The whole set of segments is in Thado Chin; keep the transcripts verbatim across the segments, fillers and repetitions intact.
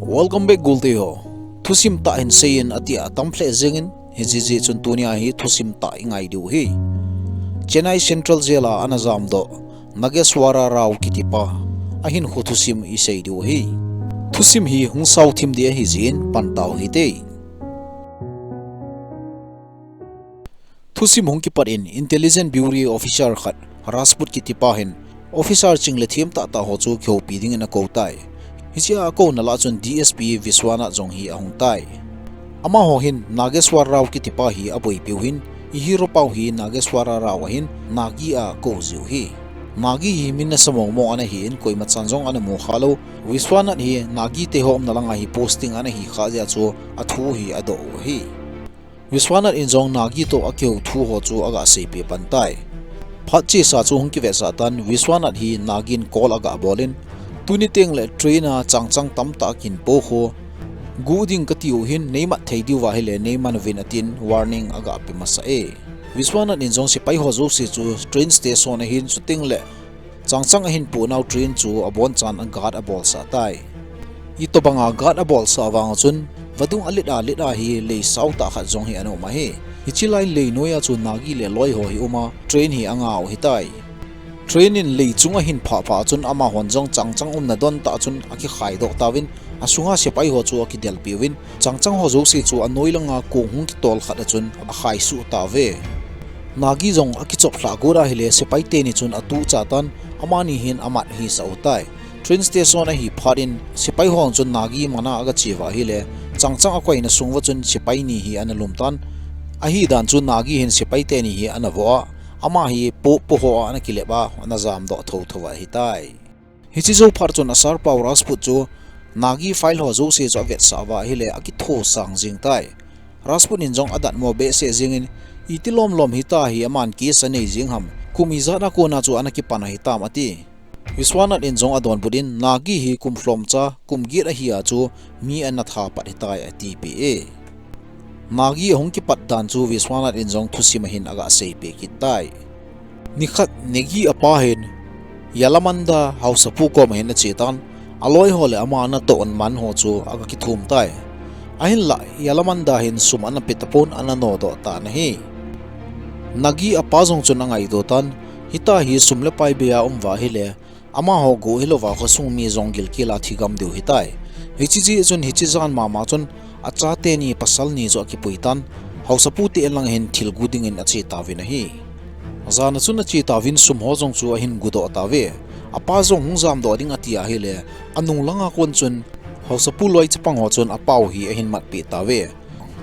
Welcome back, Gulte ho. Thusim tah hin seiyin atia atam lheh jengin, hijeh chun tunia hi thusim tah ingai diu ahi. Chennai Central Jail a ana jamdoh Nageswara Rao kitipa ahinkho thusim isei diu ahi. Thusim hi hung sao thim ding ahi jeh in pan tau hite. Thusim hung kipat in Intelligence Bureau Officer khat Rajput kitipa hin officer ching le them tahtah ho chu kihoupi dingin akou tai. Hichea akouna lah chun D S P Vishwanath jong hi ahung tai. Amaho hin Nageswara Rao kitipa hi aboipiu hin, i hero pau hi Nageswara Rao ahin Nagi a akou jiu ahi. Nagi hi min nasa mongmong ana hin, koimachan jong ana mu khalou. Vishwanath hi Nagi te ho umna langa hi posting ana hi kha jeh chun athu hi adoh u ahi. Vishwanath in jong Nagi toh akihou thu ho chu aga seipeh pan tai. Phat chesa chu hung kivetsah tan, Vishwanath hi Nagi in call aga bol in, tuni teng le train a changchang tamtah akin po khu, guh ding kati u hin, neimat thei diu va ahile neiman uvin atin warning aga pe masa e. Vishwanath in jong sepai ho jouse chu train station ahin, chuteng le changchang ahin po nau train chu abonchan a guard abolsah tai. Itobanga guard abolsah vang chun, vadung a let a let a hi lei sao tah khat jong hi ana um ahi. Hiche lai lei noiya chu Nagi le loi ho hi uma, train hi anga u ahitai. Train in lei chunga ahin phah phah chun amahon jong changchang umna don tah chun akikhai doh tauvin, asunga sepai ho chu akidelpi uvin, changchang ho jouse chu anoi langa kong hung kitol khat a chun akhai suh tauve. Nagi jong akichop lhah got ahile sepai teni chun atuhcha tan, amani hin amat hisah u tai. Train station ahi phat in sepai ho chun Nagi mana aga che uva ahile, changchang akoina sung uva chun sepai ni hi ana lum tan. Ahidan chu Nagi hin sepai teni hi ana vo a, ama hi po, po ho a ana kilep a, ana jamdoh thotho ahitai. Hiche jou phat chun a sir pau Rajput chu Nagi file ho jouse chu avetsah uva ahile akitho sang jeng tai. Rajput in jong adatmo behseh jengin, iti lom lom hita hi, aman case anei jeng ham, kum ijat a kona chu ana kipan ahitam ati. Vishwanath in jong adonbut in, Nagi hi kum lhomcha, kum get ahi a chu mi ana tha pat ahitai atipeh e. Nagi ahung kipat dan chu Vishwanath in jong thusim ahin aga seipeh kit tai. Nikhat Nagi apa hin Yalamanda haosapu koma hin ache tan, aloi ho le ama ana toh man ho chu aga kithum tai. Ahinlah Yalamanda hin sum ana pe tapon ana nodoh tan ahi. Nagi apa jong chun angaidoh tan, hita hi sum le pai bei a um uva ahile, amaho guh hilouva khosung mi jong gilkel a thigam diu ahitai. Hiche jeh chun hiche jan mama chun achate ni pasal ni chu akipui tan, haosapu te lang hin thil gu dingin ache tauvin ahi. Jan a chun ache tauvin sum ho jong chu ahin gudoh tauve. Apa jong hung jamdoh ding ati ahile, anung langa kon chun haosapu loi chapang ho chun apau hi ahin matpeh tauve.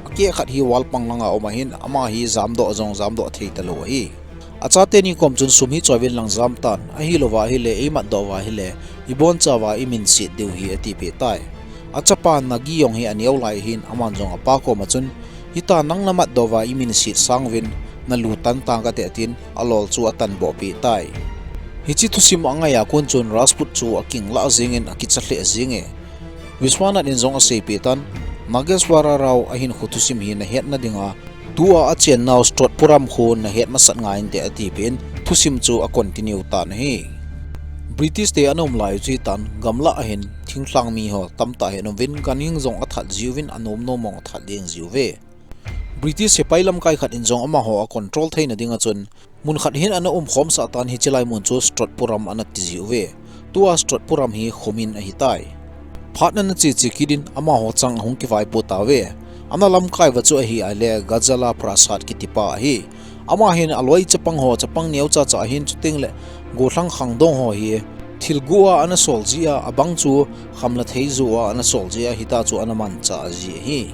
Akeh khat hi wall pang langa um ahin, ama hi jamdoh jong jamdoh thei talou ahi. Achate ni kom chun sum hi choiuvin lang jam tan, ahilouva ahile eimatdoh uva ahile, iboncha uva iminset diu ahi atipeh tai. Achapa Nagi jong hi aneo lai ahin, aman jong apa koma chun, hita nang namatdoh uva iminset sang uvin, nalu tan tang kate atin, alol chu atanboh peh tai. Hiche thusim angai a kon chun Rajput chu akinglah jengin akicha lheh jenge. Vishwanath in jong aseipeh tan, Nageswara Rao ahinkho thusim hi nahetna dinga, tua achen nau Srotpuram khu nahet masat ngai inte atipeh in, thusim chu a continue tan ahi. British te ana um lai u chu hitan, gamlah a hin thinglhang mi ho tamtah hi ana um uvin, ganhing jong athat jiuvin, anom nom mong athat ding jiuve. British sepai lamkai khat in jong amaho a control theina dinga chun, mun khat hin ana umkhomsah tan, hiche lai mun chu Srotpuram ana ti jiuve. Tua Srotpuram hi khomin ahitai. Phat ana che che kit in amaho chang ahung kivaipo tauve. Ana lamkai uva chu ahi ahile Gajala Prasad kitipa ahi. Ama hin aloi chapang ho chapang neocha cha ahin, chuteng le gollhang khangdong ho hi thil guh a ana sol jia, abang chu khamla thei joh a ana sol jia, hita chu ana manchah ji ahi.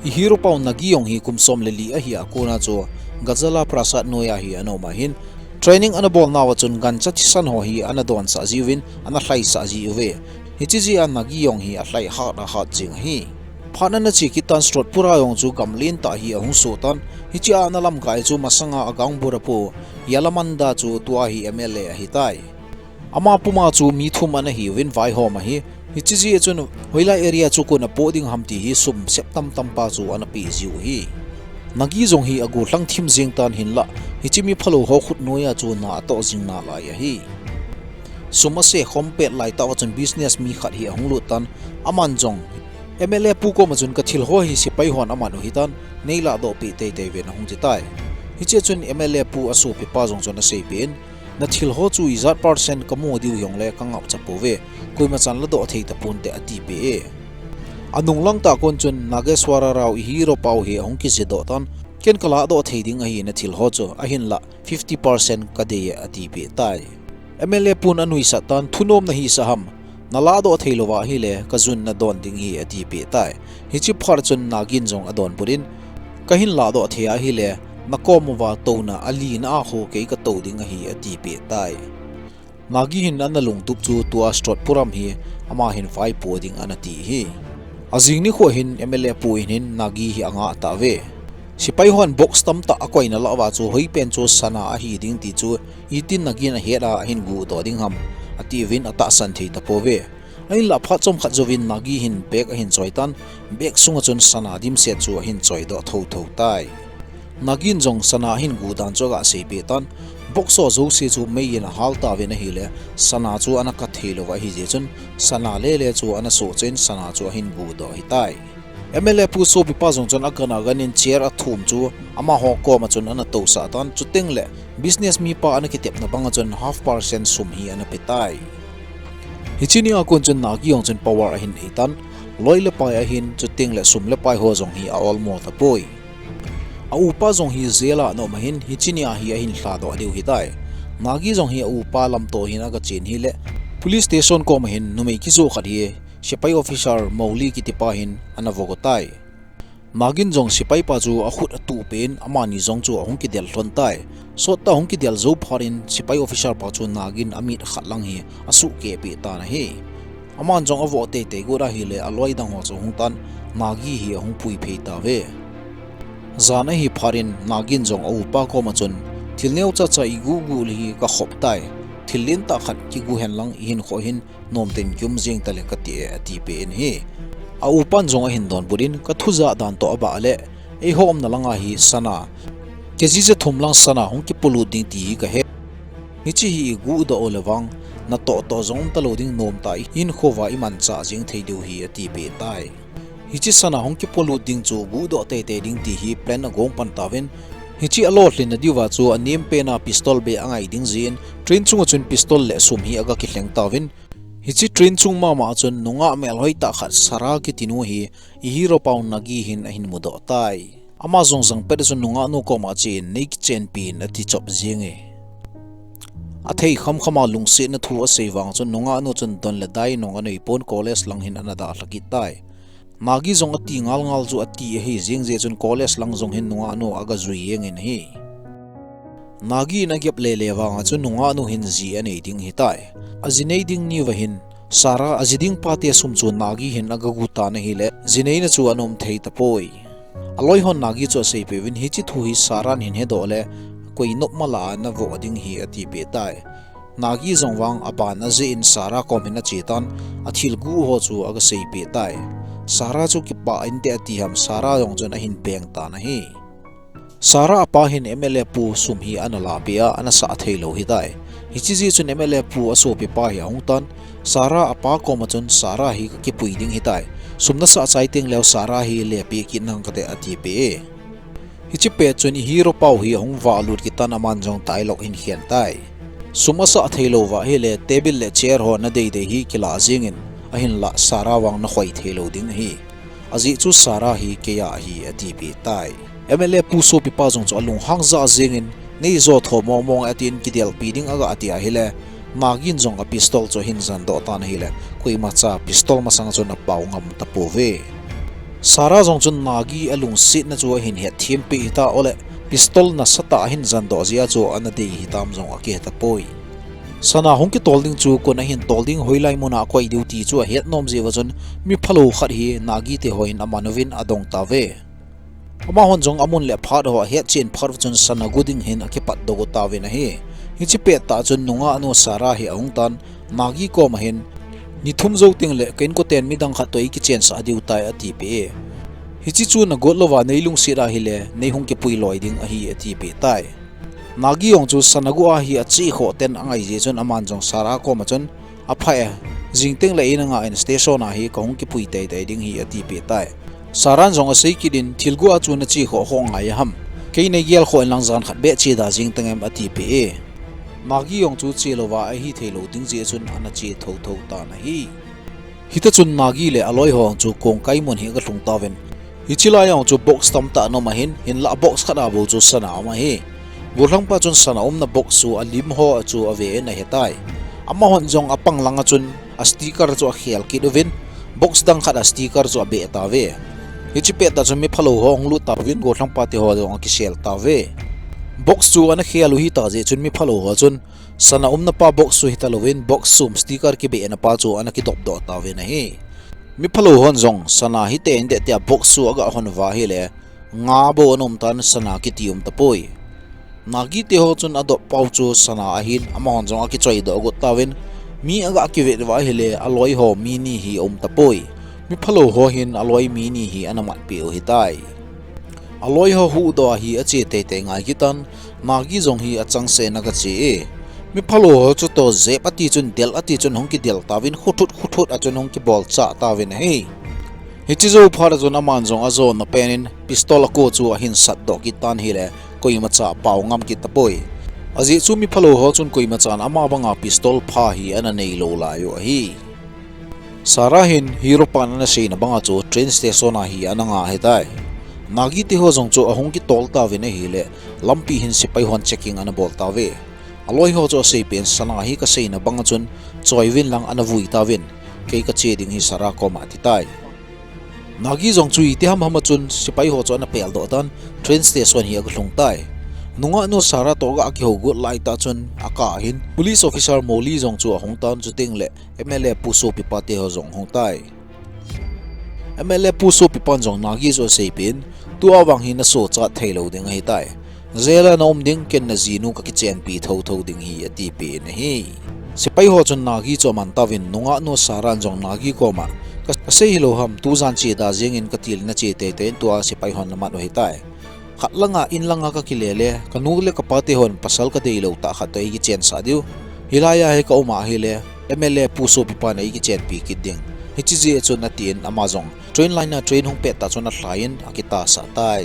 I hero pau Nagi jong hi kum som le li ahi a kona chu Gajala Prasad noiya hi ana um ahin, training ana bolnauva chun gancha thisan ho hi ana donsah jiuvin, ana lhaisah jiuve. Hiche jeh a Nagi jong hi alhai hat a hat jeng ahi. Phat ana che kit tan, Srotpura jong chu gamlen tah hi ahung soh tan, hichea ana lamkai chu masanga a gaonbura pu Yalamanda chu tua hi M L A ahitai. Ama puma chu mi thum ana hiuvin vaihom ahi. Hiche jeh chun hoilai area chu koin apoh ding ham ti hi sum sep tamtah pa chu ana pe jiu ahi. Nagi jong hi agollhang thim jeng tan, hinlah hiche mi phalou ho khut noiya chu na atoh jing nalai ahi. Sum ase khom pet laitah uva chun business mi khat hi ahung lut tan, aman jong M L A pu koma chun ka thil ho hi sepai hon aman u hitan, nei ladoh peh teitei uvin ahung ti tai. Hichea chun M L A pu asopipa jong chun aseipeh in, na thil ho chu ijat percent ka mu diu hijongle ka ngapcha pouve, koima chan ladoh thei tapon te ati peh e. Anung lang tah kon chun Nageshwara Rao i hero pau hi ahung kije doh tan, ken ka ladoh thei ding ahi na thil ho chu, ahinlah fifty percent ka dei e ati peh tai. M L A pun anuisat tan, thunom nahisah ham, na ladoh thei louva ahile ka jun nadon ding ahi ati peh tai. Hiche phat chun Nagin jong adonbut in, ka hin ladoh thei ahile, na kom uva touna alina a ho kei ka tou ding ahi ati peh tai. Nagi hin ana lungtup chu tua Srotpuram hi ama hin vaipo ding ana ti hi. Ajing nikho hin M L A pu in hin Nagi hi anga tauve. Sepai hon box tamtah akoina lah uva chu hoipen chu sana ahi ding ti chu itin Nagin ahet a ahin guhdoh ding ham, atiuvin atahsan thei tapouve. Ahinlah phat chomkhat jouvin Nagi hin bag ahin choi tan, bag sunga chun sana dimset chu ahin choidoh thotho tai. Nagin jong sana ahin guh dan chu aga seipeh tan, box ho jouse chu mei in ahal tauvin ahile, sana chu ana kat thei louva ahijeh chun, sana lele chu ana sohchain sana chu ahin guhdoh ahitai. M L A pu sopipa jong chun agan agan in chair athum chu amaho koma chun ana tousah tan, chuteng le business mipa ana kitepna banga chun half percent sum hi ana petai. Hiche nia kon chun Nagi jong chun power ahin neitan, loi le pai ahin, chuteng le sum le pai ho jong hi a-olmo tapoi. A upa jong hi jail a ana um ahin, hiche nia hi ahin lhadoh diu ahitai. Nagi jong hi a upa lamto hin aga chen hile, police station koma hin numei kijo khat hi sepai officer Mowgli kitipa hin ana vogo tai. Nagin jong sepaipa chu akhut atuhpeh in amani jong chu ahung kidel lhon tai. Sottah ahung kidel jou phat in sepai officer pa chu Nagin amit khat lang hi asuhkehpeh tan ahi. Aman jong avoh teitei got ahile aloi dang ho chu ahung tan, Nagi hi ahung puiphei tauve. Jan ahi phat in Nagin jong a upa koma chun, thil neocha cha iguh guh hi kakhop tai. Thil lentah khat kiguh hen lang ihinkho hin nomten kium jeng tale kati e atipeh in ahi. A upan jong ahin donbut in, kathu jah dan toh abah le, eiho umna langa hi sana kg jathum lang sana hung kipolut ding ti hi kahe. Hiche hi iguhdoh uleh vang, natoh toh jong umtalou ding nomtah ihinkho uva imanchah jeng thei diu ahi atipeh tai. Hiche sana hung kipolut ding chu guhdoh teitei ding ti hi plan agong pan tauvin, hiche alolhinna diuva chu anempena pistol beh angai ding jeh in, train chunga chun pistol le sum hi aga kilheng tauvin, hiche train chung mama a chun nungah melhoitah khat Sara kitinu hi i hero pau Nagi hin ahin mudoh tai. Ama jong jangpet a chun nungahnu koma achen, nei kichenpi in ati chop jenge. Athei khamkhama lungsetna thu asei vang chun nungahnu chun don le dai nung aneipon college lang hin ana dalha kit tai. Nagi jong ati ngalngal chu ati ahi jeng jeh chun college lang jong hin nungahnu aga jui jengin ahi. Nagi in agep lele vanga chun nungahnu hin ji anei ding ahitai. Aji nei ding niuva hin Sara aji ding pate sum chu Nagi hin aga guh tan ahile, ji neina chu ana um thei tapoi. Aloi hon Nagi chu aseipeh uvin, hiche thu hi Saran hin hedoh le, koi nopma lah a navoh ding ahi atipeh tai. Nagi jong vang aban ajeh in Sara kom hin achetan, athil guh ho chu aga seipeh tai. Sara chu kipah inte ati ham, Sara jong chun ahin beng tan ahi. Sara apa hin M L A pu sum hi ana lahpeh a, ana sah theilou ahitai. Hiche jeh chun M L A pu asopipa hi ahung tan, Sara apa koma chun Sara hi kakipui ding ahitai. Sum nasah chai tengleu Sara hi lepeh kit nang kate atipeh e. Hiche pet chun i hero pau hi ahung vahlut kit tan aman jong dialogue ahin khen tai. Sum asah theilou uva ahile table le chair ho nadeidei hi kilah jengin, ahinlah Sara vang nakhoi theilou ding ahi. Ajeh chu Sara hi keia ahi atipeh tai. M L A pu sopipa jong chu alunghang jah jengin, nei jo tho mongmong e atin kidelpi ding aga ti ahile, Nagin jong a pistol chu ahin jandoh tan ahile, koimacha pistol masanga chun apao ngam tapouve. Sara jong chun Nagi alungsetna chu ahin hetthem peh hita ole, pistol nasatah ahin jandoh jeh a chu ana dei hitam jong akihe tapoi. Sana hung kitol ding chu koin ahin tol ding, hoilai muna akoi diu ti chu ahet nom jeh uva chun, mi phalou khat hi Nagi te hon aman uvin adong tauve. Amahon jong amun le aphat ho ahetchen phat uva chun sana gu ding hin akipatdoh got tauvin ahi. Hiche pettah chun nungahnu Sara hi ahung tan, Nagi koma hin, ni thum jou tengle ka inkoten midang khat toh ikichensah diu tai atipeh e. Hiche chu nagot louva neilungset ahile neihung kipui loi ding ahi atipeh tai. Nagi jong chu sana gu a hi ache khoh ten angai jeh chun aman jong Sarah koma chun, "Apha e, jingteng le in anga in station a hi kahung kipui teitei ding hi," atipeh tai. Sarah jong asei kit in, "Thil gu a chu nache khoh khoh ngai ham? Kei neigel khoh in lang jan khat beh che da jingteng em?" atipeh e. Nagi jong chu che louva ahithei lou ding jeh chun ana che thotho tan ahi. Hiti chun Nagi le aloi ho chu kongkai mun hi aga lhung tauvin. Hiche lai jong chu box tamtah ana um ahin, hinlah box khat a bou chu sana aum ahi. Gollhangpa chun sana umna box chu alim ho a chu ave in ahetai. Amahon jong apang langa chun a sticker chu akhel kit uvin, box dang khat a sticker chu abeh tauve. Hiche pettah chun miphalou ho ahung lut tauvin, gollhangpa te ho jong akisel tauve. Box chu ana khel u hita jeh chun miphalou ho chun, sana umna pa box chu hita louvin, box chom sticker kibehna pa chu ana kidop doh tauvin ahi. Miphalou hon jong sana hite in deh tia box chu aga hon uva ahile, nga bou ana um tan, sana kiti um tapoi. Nagi te ho chun adop pau chu sana ahin, amahon jong akichoi doh got tauvin, mi aga kivet uva ahile, aloi ho mi ni hi aum tapoi. Miphalou ho hin aloi mi ni hi ana matpeh u ahitai. Aloi ho huhdoh a hi ache teitei ngai kit tan, Nagi jong hi achangseh in aga che e. Miphalou ho chutoh jep ati chun, del ati chun hung kidel tauvin, khuthut khuthut a chun hung kibolchah tauvin ahi. Hiche jou phat a chun aman jong ajona pen in pistol a ko chu ahin satdoh kit tan ahile, koimacha apao ngam kit tapoi. Ajeh chu miphalou ho chun koimachan ama banga pistol pha hi ana neilou lai u ahi. Sarah hin hero pan ana seina banga chu train station a hi ana nga ahitai. Nagi te ho jong chu ahung kitol tauvin ahile, lampi hin sepai hon checking ana bol tauve. Aloi ho chu aseipeh in, sana hi kaseina banga chun choi uvin lang ana vui tauvin, kei kache ding ahi Sarah koma atitai. Nagi jong chu iti hamham a chun sepai ho chu ana peldoh tan, train station hi aga lhung tai. Nungahnu Sarah toh aga kihou got laitah chun akah ahin, police officer Molly jong chu ahung tan, chuteng le M L A pu sopipa te ho jong ahung tai. M L A pu sopipan jong Nagi chu aseipeh in, tua vang hi nasochat theilou ding ahitai. Jail a naum ding, ken najinu kakichenpi thotho ding ahi, atipeh in ahi. Sepai ho chun Nagi chu aman tauvin, nungahnu Sarah in jong Nagi koma, ka, kasei hilou ham, tujan che da jeng in kati le nache teitei in, tua sepai hon namat u ahitai. Khat langa in langa kakile le, kanu le kapa te hon pasal kadeilou tah khat toh eikichensah diu. Hilai a hi kaum a ahile, M L A pu sopipan eikichenpi kit ding. Hiche jeh chun atin, ama jong train line a train hung pettah chun alhai in akitasah tai.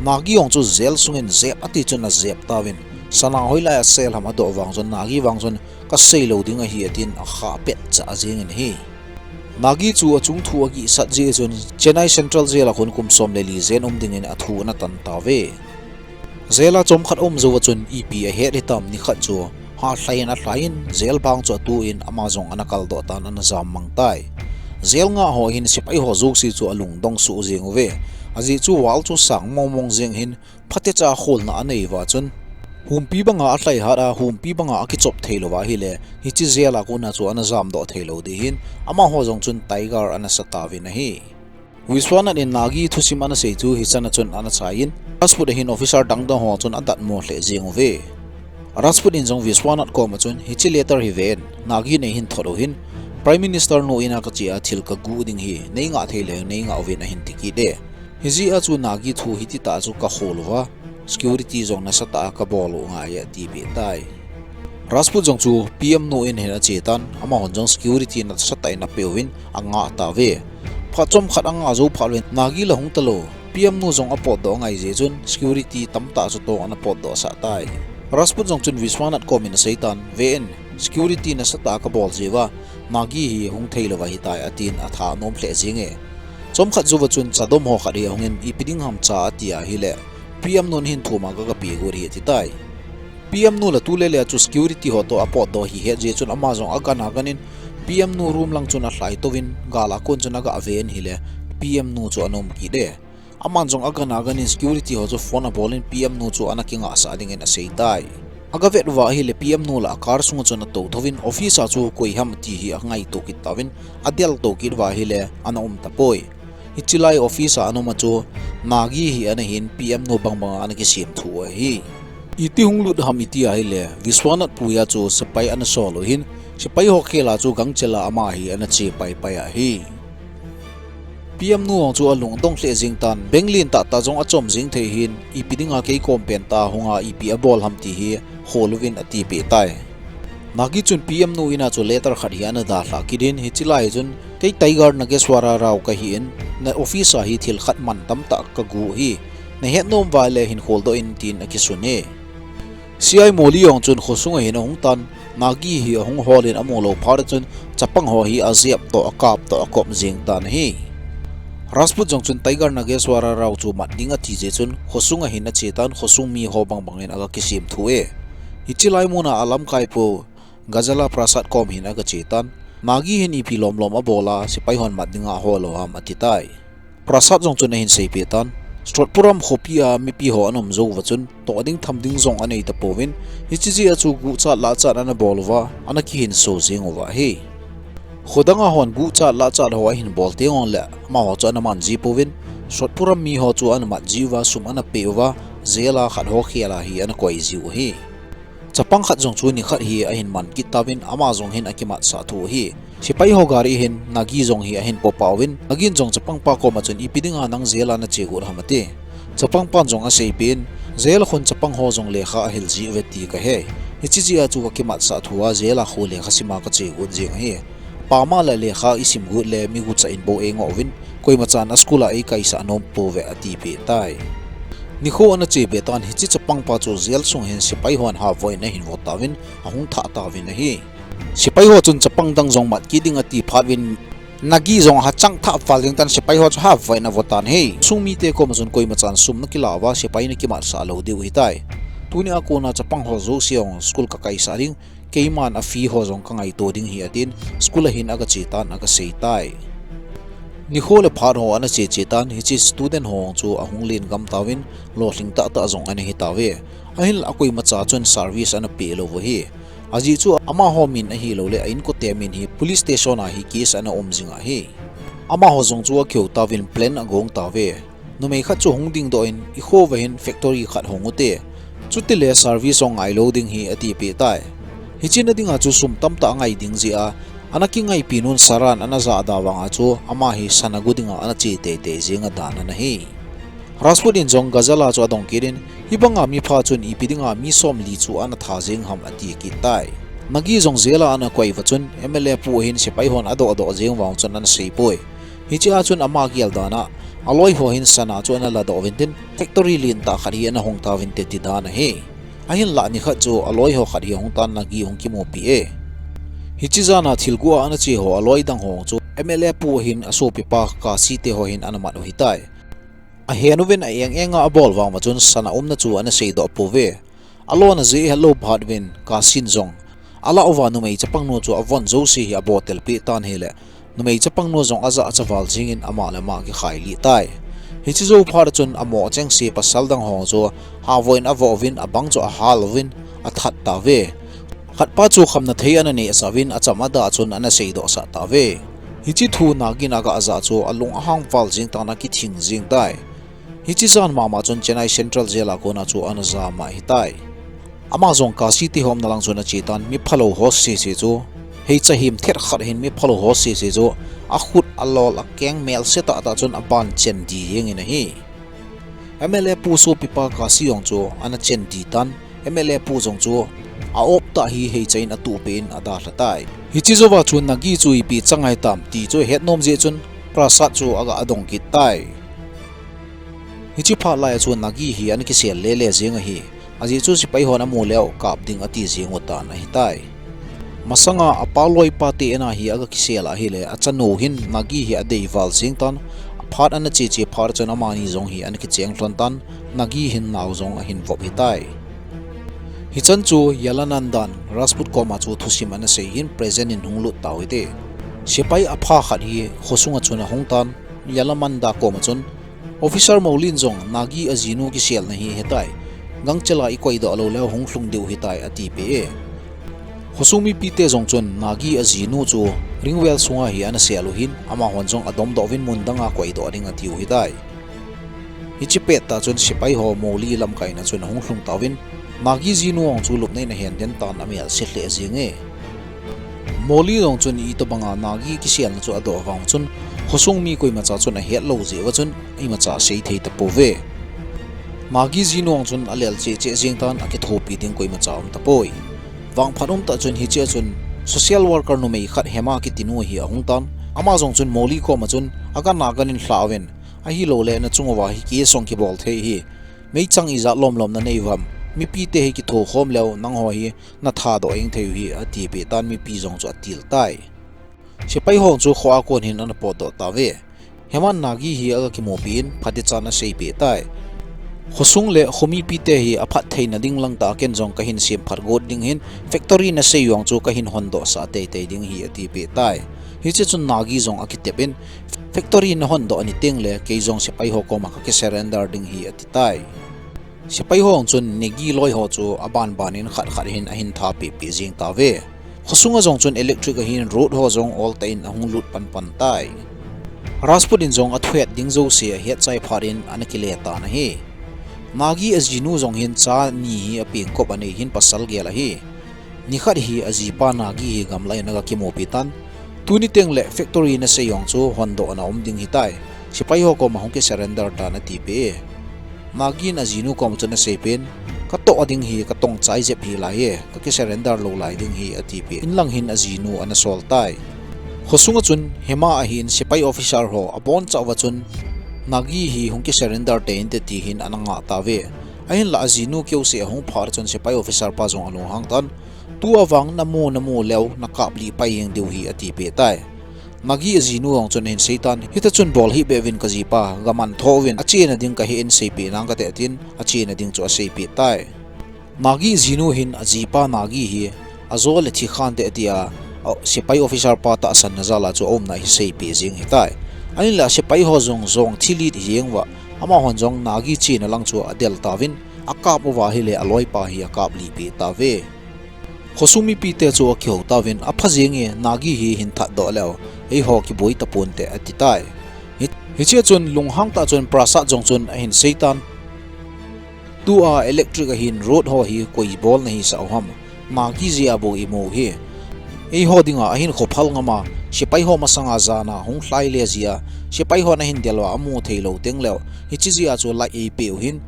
Nagi jong chu jail sungin jep ati chun ajep tauvin, sana hoilai a sel ham adoh vang chun, Nagi vang chun, kaseilou ding ahi, atin akhah petcha jeng in ahi. Nagi chu achung thu agihsat jeh chun Chennai Central Jail a khun kum som le li jen um dingin athu ana tan tauve. Jail a chomkhat aum jouva chun ipi ahet hitam, nikhat chu halhai in alhai in, jail bang chu atuh in, ama jong ana kaldoh tan, ana jammang tai. Jail ngah ho hin sepai ho jouse chu alungdong soh jeng uve. Ajeh chu wall chu sang mongmong jeng hin, phatecha kholna anei uva chun, humpi banga alhaihat a, humpi banga akichop theilouva ahile, hiche jail a kona chu ana jamdoh theilou ding ahin, amaho jong chun tiger ana sa tauvin ahi. Vishwanath in Nagi thusim ana sei chu hichan a chun ana chai in, Rajput a hin officer dangdang ho chun adatmo lheh jeng uve. Rajput in jong Vishwanath koma chun, hiche letter hi ven, Nagi in eihin thot u ahin, Prime Minister nu in a kache a thil kaguh ding hi neingah theileu neingah uvin, ahin tikit e. Hijeh a chu Nagi thu hititah chu kakhol uva, security jong nasatah a kabol u ngai e, atipeh tai. Rajput jong chu P M nu in hin ache tan, amahon jong security nasatah in apeh uvin angah tauve. Phat chomkhat angah jou phat uvin Nagi la hung talou, P M nu jong apotdoh angai jeh chun security tamtah chu toh ana potdoh sah tai. Rajput jong chun Vishwanath komin aseitan, ve in, security nasatah a kabol jeh uva, Nagi hi hung theilou ahitai, atin atha anom lheh jenge. Chomkhat jouva chun chadom ho khat hi ahungin, ipi ding ham cha, ati ahile, P M nun hin thum a kagape got ahi, atitai. P M nu la tulele a chu security ho toh apotdoh hihet jeh chun ama jong agan aganin, P M nu room lang chun alhai touvin, gal a kon chun agave in ahile, P M nu chu ana um kit e. Aman jong agan aganin security ho chu phone abolin P M nu chu ana kingahsah dingin aseitai. Agavet uva ahile P M nu la a car sunga chun atou thouvin office a chu koi ham ti hi angaito kit tauvin, adelto kit uva ahile ana um tapoi. Hichelai office a ana um a chu Nagi hi ana hin P M nu bangbanga ana kisemthu u ahi. Iti hung lut ham iti ahile Vishwanath puia chu sepai ana sol u ahin, sepai ho khela chu gangchela ama hi ana che paipai ahi. P M nu jong chu alung adong lheh jeng tan, beng lentah tah jong achom jeng thei hin, ipi dinga kei kom pen tah a hunga ipi abol ham ti hi hol uvin atipeh tai. Nagi chun P M nu in a chu letter khat hi ana dalhah kit in, hiche lai chun, "Kei Tiger Nageshwara Rao kahi in, na office a hi thil khat man tamtah kagu hi, nahet nom uva le hin holdoh in," tin akisun e. C I Moli jong chun khosung a hin ahung tan, Nagi hi ahung hol in amu lou phat chun, chapang ho hi ajep toh, akap toh, akop jeng tan ahi. Rajput jong chun Tiger Nageshwara Rao chu mat ding ati jeh chun, khosung a hin ache tan, khosung mi ho bangbang in aga kisem thu e. Hiche lai mun a alamkai pu Gajala Prasad kom hin aga che tan, Nagi hin ipi lomlom abol a, sepai hon mat dinga ahol lou ham ati tai. Prasad jong chun ahin seipeh tan, Srotpuram khopi a mipi ho ana um jou uva chun, toh ding tham ding jong anei tapouvin, hiche jeh a chu guhchat lahchat ana bol uva, ana kihinso jeng uva ahi. Khodang a hon guhchat lahchat ho ahin bol teng jongle, amaho chu ana man ji pouvin, Srotpuram mi ho chu ana mat ji uva, sum ana peh uva, jail a khat ho khel a hi ana koi ji u ahi. Chapang khat jong chu nikhat hi ahin man kit tauvin, ama jong hin akimatsah thu ahi. Sepai ho gari hin Nagi jong hi ahin poupah uvin, Nagi in jong chapang pa kom a chun, "Ipi dinga nang jail a nache got ham?" ati. Chapang pan jong aseipeh in, "Jail a khun chapang ho jong lekha ahil ji uve ti kahe. Hiche jeh a chu kakimatsah thu a jail a khu lekha sim a kache got jeng ahi. Pam a le lekha isim got le mi gucha in bou eingoh uvin, koima chan a school a eikaisah nom pouve," atipeh tai. Nikho ana che be tan, hiche chapang pa chu jail sung hin sepai hon half voi in ahin vo tauvin, ahung thah tauvin ahi. Sepai ho chun chapang dang jong mat kit ding ati phat uvin, Nagi jong ahachang thah val jeng tan, sepai ho chu half voi in avo tan ahi. Sung mite kom a chun koima chan sum nakilah uva, sepai nakimatsah lou diu ahitai. Tuni a kon a chapang ho jouse jong school kakaisah ding, keiman a fee ho jong kangaito ding ahi, atin, school a hin aga che tan aga sei tai. Nikho le phat ho ana che che tan, hiche student ho chu ahung len gam tauvin, lolhing tah tah jong ana hi tauve. Ahinla koima cha chun service ana peh lou u ahi. Ajeh chu amaho min ahilou le a inkote min hi police station a hi case ana um jing ahi. Amaho jong chu akihou tauvin plan agong tauve. Numei khat chu hung dingdoh in, "I kho uva hin factory khat hong ute. Chutile service hong ngai lou ding hi," atipeh tai. Hiche na dinga chu sum tamtah angai ding jeh a, ana kingaipi nun Saran ana jahda vang a chu, ama hi sana gu dinga ana che teitei jeng a dan ana hi. Rajput in jong Gajala chu adong kit in, "Hibanga mipha chun ipi dinga mi somli chu ana tha jeng ham?" ati kit tai. Nagi jong jail a ana koi uva chun, M L A pu hin sepai hon adoh doh jeng vang chun ana sei poi. Hiche a chun ama gel dan a, aloi ho hin sana chu ana ladoh uvin tin, factory lentah khat hi ana hong tauvin te ti dan ahi. Ahinlah nikhat chu aloi ho khat hi ahung tan Nagi hung kimupi e. Hiche jan a thil gu a ana che ho aloi dang ho chu M L A pu hin asopipa Kasi te ho hin ana mat u ahitai. Ahen uvin a eng eng a abol vang uva chun sana umna chu ana seidoh pouve. Alona jeh ahet lou phat uvin Kasi in jong alah uva numei chapang nu chu avon jouse hi abotel peh tan ahile, numei chapang nu jong ajah acha val jing in ama le ama kikhai lih tai. Hiche jou phat chun amo chengse pasal dang ho chu half voi in avo uvin, abang chu ahal uvin athat tauve. Khatpa chu khamna thei ana neh sah uvin, acham adah chun ana seidoh sah tauve. Hiche thu Nagi in aga jah chu alung ahang val jeng tan, akithing jeng tai. Hiche jan mama chun Chennai Central Jail a kona chu ana jam ahitai. Ama jong Kasi te ho umna lang chu ana che tan, mi phalou ho sese chu, heicha himthet khat hin mi phalou ho sese chu, akhut alol akeng melse tah tah chun aban chen di jeng in ahi. M L A pu sopipa Kasi jong chu ana chen di tan, M L A pu jong chu a-op tah hi heicha in atuh peh in adalha tai. Hiche jouva chun Nagi chu ipi chang ahitam ti chu ahet nom jeh chun Prasad chu aga adong kit tai. Hiche phat lai a chun Nagi hi ana kisel lele jeng ahi. Ajeh chu sepai hon amu leu kap ding ati jeng u tan ahitai. Masanga apa loipa te in a hi aga kisel ahile, achanu hin Nagi hi adei val jeng tan, aphat ana che che phat chun amani jong hi ana kicheng lhon tan, Nagi hin nao jong ahin vop ahitai. Hichan chu Yalanandan Rajput koma chu thusim ana sei hin Prasen in hung lut tau hite. Sepai apha khat hi khosunga chun ahung tan, Yalamanda koma chun, "Officer Molin jong Nagi ajinu kiselna hi hetai. Gangchela ikoidoh lou leu hung lhung diu hitai," atipeh e. Khosung mipite jong chun Nagi ajinu chu Ringwell sunga hi ana sel u hin, amahon jong adomdoh uvin mun danga koidoh ding atiu hitai. Hiche pettah chun sepai ho Moli lamkaina chun ahung lhung tauvin, Nagi jinu jong chu lupna in ahen den tan amelse lheh jenge. Molly jong chun itobanga Nagi kiselna chu adoh vang chun, khosung mi koimacha chun ahet lou jeh uva chun, imacha asei thei tapouve. Nagi jinu jong chun alel cheh cheh jeng tan, akithopi ding koimacha aum tapoi. Vangphat umtah chun hichea chun social worker numei khat Hema kitinu hi ahung tan, ama jong chun Molly koma chun, "Agan agan in lha uvin, ahilouleh nachung uva hi case jong kibol thei hi. Meichang ijat lomlom nanei uvem? Mipite hi kithokhom leu nangho hi nathadoh jeng thei u hi," atipeh tan, mipi jong chu atil tai. Sepai ho chu kho a kon hin ana potdoh tauve. Heman Nagi hi aga kimupi in, phatechan aseipeh tai. Khosung le khomipite hi aphattheina ding langtah a ken jong kahin semphat got ding ahin, factory nasei u jong chu kahin hondohsah teitei ding ahi, atipeh tai. Hiche chun Nagi jong akitep in, "Factory nahondoh ni tengle, kei jong sepai ho koma kakisurrender ding ahi," ati tai. Sepai ho jong chun Nagi loi ho chu abanban in khat khat hin ahin thapeh peh jeng tauve. Khosunga jong chun electric ahin road ho jong oltah in ahung lut panpan tai. Rajput in jong athuhet ding jouse ahetchai phat in ana kile tan ahi. Nagi ajinu jong hin cha ni hi apengkop anei hin pasal gel ahi. Nikhat hi ajipa Nagi hi gamlah in aga kimupi tan. "Tuni tengle factory nasei u jong chu hondohna um ding ahitai. Sepai ho koma hung kisurrender tan," atipeh e. Nagi in ajinu koma chun aseipeh in, "Katoh ding ahi, katongchai jep ahi lai e, kakisurrender lou lai ding ahi," atipeh in, inlang hin ajinu ana sol tai. Khosunga chun Hema ahin sepai officer ho abonchauva chun, "Nagi hi hung kisurrender teinte," ti hin ana ngah tauve. Ahinlah ajinu keuse ahung phat chun sepai officer pa jong alunghang tan, "Tua vang namu namu leu nakaplih pai jeng diu ahi," atipeh tai. Nagi ajinu jong chun ahin seitan, "Hita chun bol hih beh uvin kajipa, gamantho uvin, achena ding kahe in seipeh nang kate," tin achena ding chu aseipeh tai. Nagi jinu hin ajipa Nagi hi ajo le thikhante atia, a, sepai officer pa tahsanna jal a chu aumna hi seipeh jeng ahitai. Ahinlah sepai ho jong jong thilit hijeng uva, amahon jong Nagi chena lang chu adel tauvin, akap uva ahile aloipa hi akaplih peh tauve. Khosung mipite chu akihou tauvin, "Apha jenge, Nagi hi hin thatdoh leu, eiho kiboi taponte," ati tai. Hi-, hichea chun lunghang tah chun Prasad jong chun ahin seitan, "Tua electric ahin road ho hi koi bolna hisah u ham? Nagi jeh a bou imu u hi. Eiho dinga ahinkho phal ngam a, sepai ho masanga jana hung lhai le jeh a, sepai hon ahin del uva amu thei lou tengleu, hiche jeh a chu light eipeh u hin,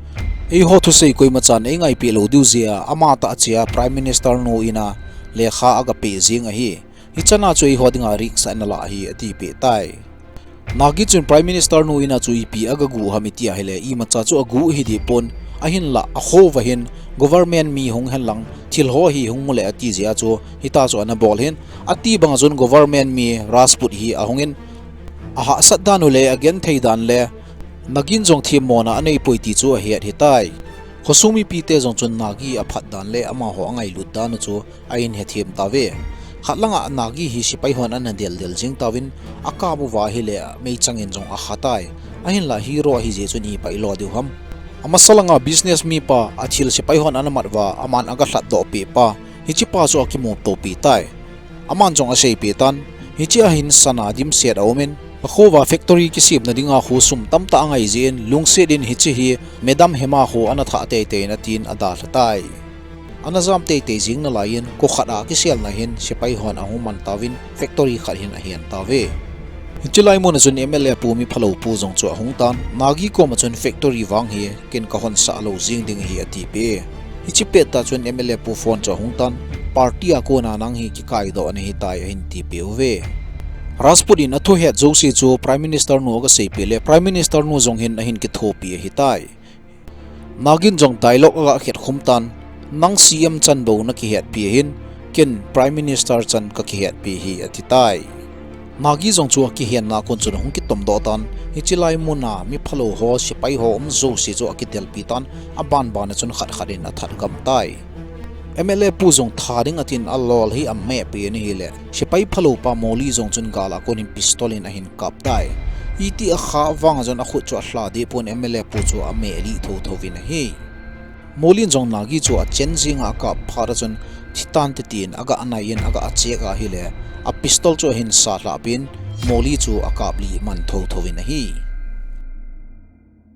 eiho thusei koimachan eingaipeh lou diu jeh a, amatah chea Prime Minister nu in a lekha agapeh jeng ahi. Hichana chu eiho dinga risk ana lah ahi," atipeh tai. Nagi chun Prime Minister nu in a chu ipi agagu ham iti ahile, imacha chu agu hideh pon, ahinlah akho uva hin government mi hung henlang, thil ho hi hung mu le ati jeh a chu hitia chu ana bol hin, ati banga chun government mi Rajput hi ahungin, ahahsat dan u le agenthei dan le, Nagin jong themmona aneipoi ti chu ahet ahitai. Khosung mipite jong chun Nagi aphat dan le amaho angailut dan u chu ahin hethem tauve. Khat langa Nagi hi sepai hon ana deldel jeng tauvin, akap uva ahile meichang in jong akha tai. Ahinlah hero ahi jeh chun ipi ilo diu ham? Amasa langa business mipa, athil sepai hon ana mat uva aman aga lhatdoh peh pa, hichepa chu akimutopi tai. Aman jong aseipeh tan, hichea hin sana dimset aumin, akho uva factory kisemna dinga khu sum tamtah angai jeh in, lungset in hiche hi Madam Hema khu ana thah teitei in atin adalha tai. Ana jam teitei jeng nalaiyin, kho khat a kiselna hin sepai hon ahung man tauvin, factory khat hin ahen tauve. Hiche lai muna chun M L A pu miphalou pu jong chu ahung tan, Nagi koma chun factory vang hi ken kahonsah lou jeng ding ahi atipeh e. Hiche pettah chun M L A pu phone chu ahung tan, party a kona nang hi kikaidoh nahitai ahin tipeh uve. Rajput in athuhet jouse chu Prime Minister nu agaseipeh le Prime Minister nu jong hin ahin kithopi ahitai. Nagin jong dialogue aga khetkhum tan, nang C M chan bou nakihetpi ahin, ken Prime Minister chan kakihetpi ahi atitai. Nagi jong chu akihenna kon chun ahung kitomdoh tan, hiche lai muna miphalou ho, sepai ho um jouse chu akidelpi tan, abanbana chun khat khat in athat gam tai. M L A pu jong tha ding atin alol hi amehpi in ahile, sepai phalou pa Molly jong chun gal a kon in pistol in ahin kap tai. Iti akha vanga chun akhut chu alha deh pon, M L A pu chu ameh lih thotho uvin ahi. Molly in jong Nagi chu achen jenga akap phat a chun thi tante tin aga anai in aga acheck ahile, a pistol chu ahin salhah pin, Molly chu akaplih man thotho uvin ahi.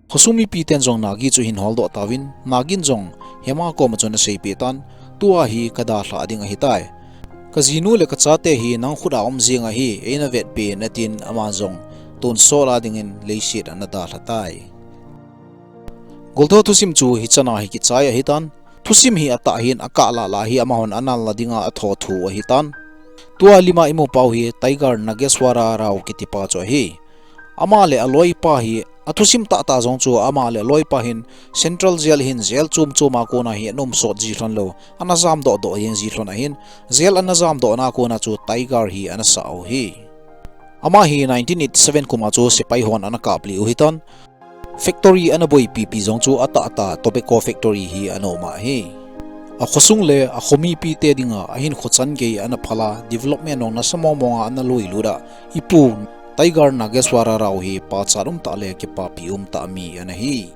Khosung mipiten jong Nagi chu ahin holdoh tauvin, Nagin jong Hema koma chun aseipeh tan, tua hi kadalhah ding ahitai. Kajinu le kachate hi nang khut a um jing ahi, eina vetpeh in, atin ama jong tonsot a dingin leiset ana dalha tai. Goltho thusim chu hichan a hi kichai ahitan. Thusim hi atah hin akah lah lah hi amahon anal na dinga atho thu ahitan. Tua lima imu pau hi Tiger Nageswara Rao kitipa chu ahi. Ama le aloipa hi, athusim tahtah jong chu ama le aloipa hin Central Jail hin jail chom chom a kona hi ana um sot ji lhon lou, ana jamdoh doh jeng ji lhon ahin, jail ana jamdoh na kona chu Tiger hi ana sah u ahi. Ama hi nineteen eighty seven kum a chu sepai hon ana kaplih u ahitan. Factory ana boipi pi jong chu atahtah tobacco factory hi ana um ahi. Akhosung le akho mipite dinga ahinkho chan gei ana phal a, development jong nasa mong mong a ana loilut a, ipu Tiger Nageswara Rao hi pachat umtah le kipapi umtah mi ana hi.